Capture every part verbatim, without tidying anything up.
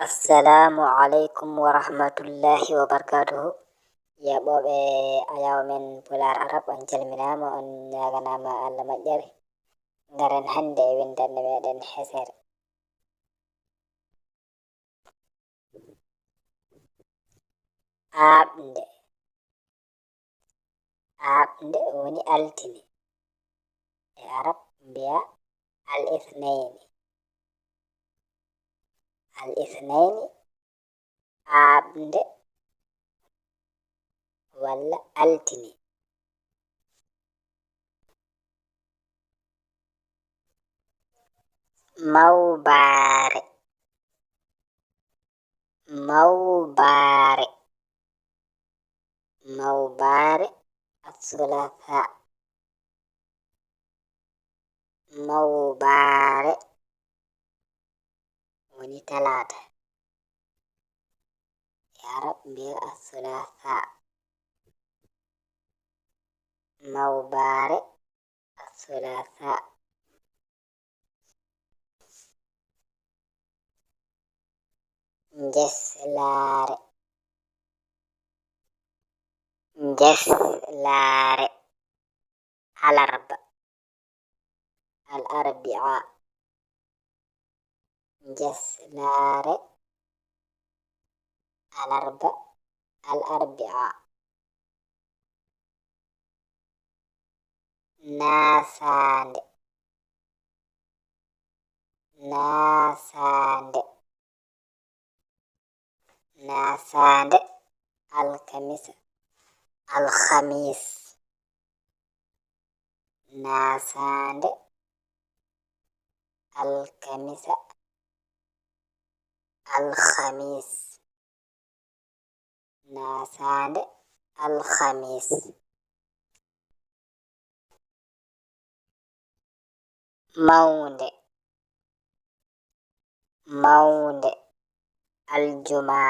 Assalamu alaikum wa rahmatullahi wa barakatuhu. Yaɓooɓe ayaw men Pulaar Arab, on calminaama, on ñaaganaama Allah moƴƴere. Ngaren hannde e winndannde meɗen hesere. Aaɓnde. Aaɓnde woni altine. E Arab mbiya al ithnayni. Al ithnayni, aaɓnde walla altine. Mawbaare. Mawbaare. Mawbaare, الثلاثاء. Mawbaare woni talaata. E Arab mbiya الثلاثاء. Mawbaare, الثلاثاء. Njeslaare. Njeslaare. Alarba. Al arbi'a. Njeslaare. Alarba. Al arbi'a. Naasaande. Naasaande. Naasaande. Alkamisa. Alhamis. Naasaande. Alkamisa. Alhamis. Naasaande. Alhamis. Mawnde. Mawnde. Aljuma.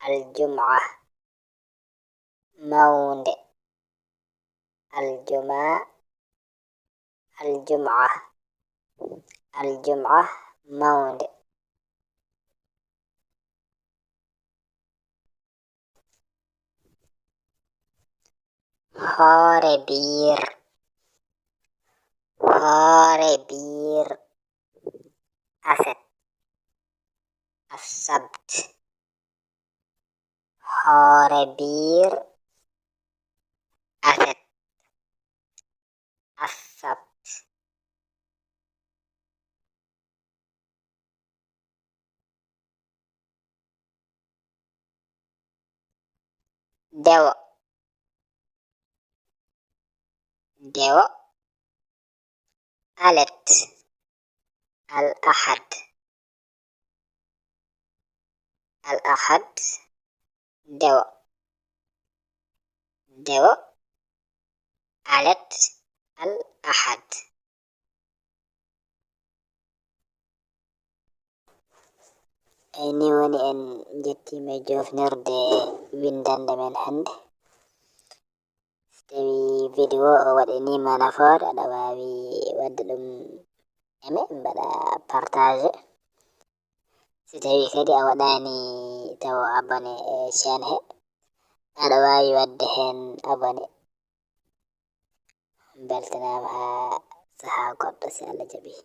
Aljum'a. Mawnde. Aljuma. Aljum'a. Aljum'a, mawnde. Hoore biir. Hoore biir. Aset. Assabt. Hoore biir. Aset. Assabt. Dewo. Dewo. Alet. Al ahad. Al ahad. Dewo. Dewo. Alet. Al ahad. Eyyi, ni woni en njettiima e joofnirde winndannde men hannde. So tawii video o waɗaniima nafoore, aɗa waawi waɗde ɗum aimé, mbaɗa partage. So tawii kadi a waɗaani taw abonné e chaîne he, aɗa waawi waɗde heen abonné. Mbeltanaama haa sahaa goɗɗo, si Allah jaɓii.